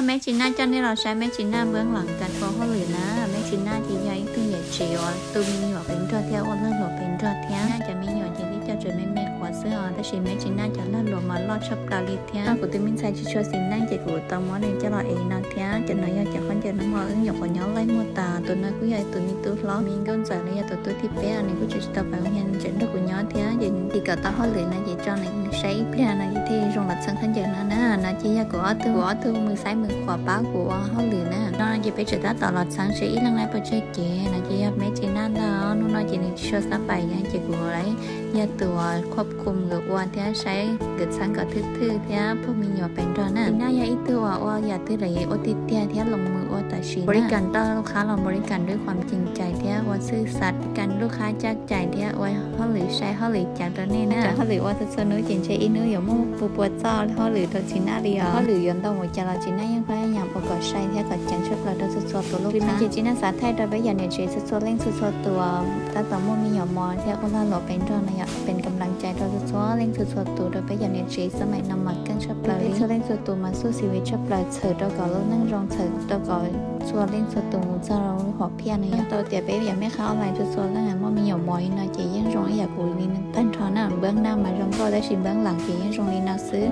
Meb Tsis Naj coj nej los saib Meb Tsis Naj npawb lees kas ua hauj lwm na. Meb Tsis Naj ces yog ib tug yawm txiv uas tu me nyuam pes nrog thiab ua lag luam pes nrog thiab. Naj cov me nyuam ces twb coj tseem me me qhuav xwb os, tab sis Meb Tsis Naj cov lag luam mas loj tshaj plaws li thiab. Kuv tus me ntxhais tsis tshua xis neej ces kuv tau muab nws coj los ev no thiab. Cov no yog cov khaub ncaws no muaj wb nyuam qhuav nyob laij muag tas, tus no kuj yog ib tus me tub hlob, me nkauj ntxawm los yog tus tub thib peb, nws kuj tseem tsis tau pais ua, nws tseem nrog kuv nyob thiab. Ces nws tim kom tau hauj lwm no ces tso nws saib ib pliag no ces thiaj zoo los txheeb khaub ncaws no na. No ces yog kuv ob tug, kuv ob tug mus xaiv mus qhuav pab kuv ua hauj lwm na. No ces peb tseem tab tom los txheeb seb ib leeg laib puas tsawg cev. No ces yog Meb Tsis Naj ntag, hnub no ces nws tsis tshua xab pais, yog ces kuv yog tus uas khuab khum nkawd ua thiab saib nkawd txheeb kom thwj thwj thiab puag me nyuam pes nrog na. Tsis Naj yog ib tug uas ua yam twg los yeej ua tiag tiag thiab loos mus ua tam sim na. Npaum li kas tau lub qhab los npaum li kas dub qhuam ceem cais thiab ua xwj xav, kas lub qhab caj cais thiab ua hauj lwm saib hauj lwm ceev rau nej na. Cov hauj lwm ua txhua txhua hnub ces ntshe ib hnub yuav muaj pua pua txoj hauj lwm rau Tsis Naj li os. Hauj lwm yuav ntau mus cas los Tsis Naj yeej pab yam ua kom sai thiab kom ceev tshaj plaws rau txhua txhua tus lub qhab. Ces Tsis Naj xav thaij rau peb yam niam txiv txhua txhua leej txhua txhua tus uas tab tom muaj me nyuam mos thiab ua lag luam pes nrog no yog pes kam lees cai rau txhua txhua leej txhua txhua tus rau peb yam niam txiv xab maim no mas keej tshaj plaws li. Txhua leej txhua tus mas xub xis vis tshaj plaws txhawm rau kom lub neej zoo, txhawm rau kom txhua leej txhua tus mus txog rau lub hom phiaj no yog tau tias peb yam mej qhab online txhua txhua leej muaj me nyuam mos li no ces yeej zoo ib yam kuv li tag nrho na. Npawb naj mas zoo nkauj tab sis npawb lees ces yeej zoo li no xwb.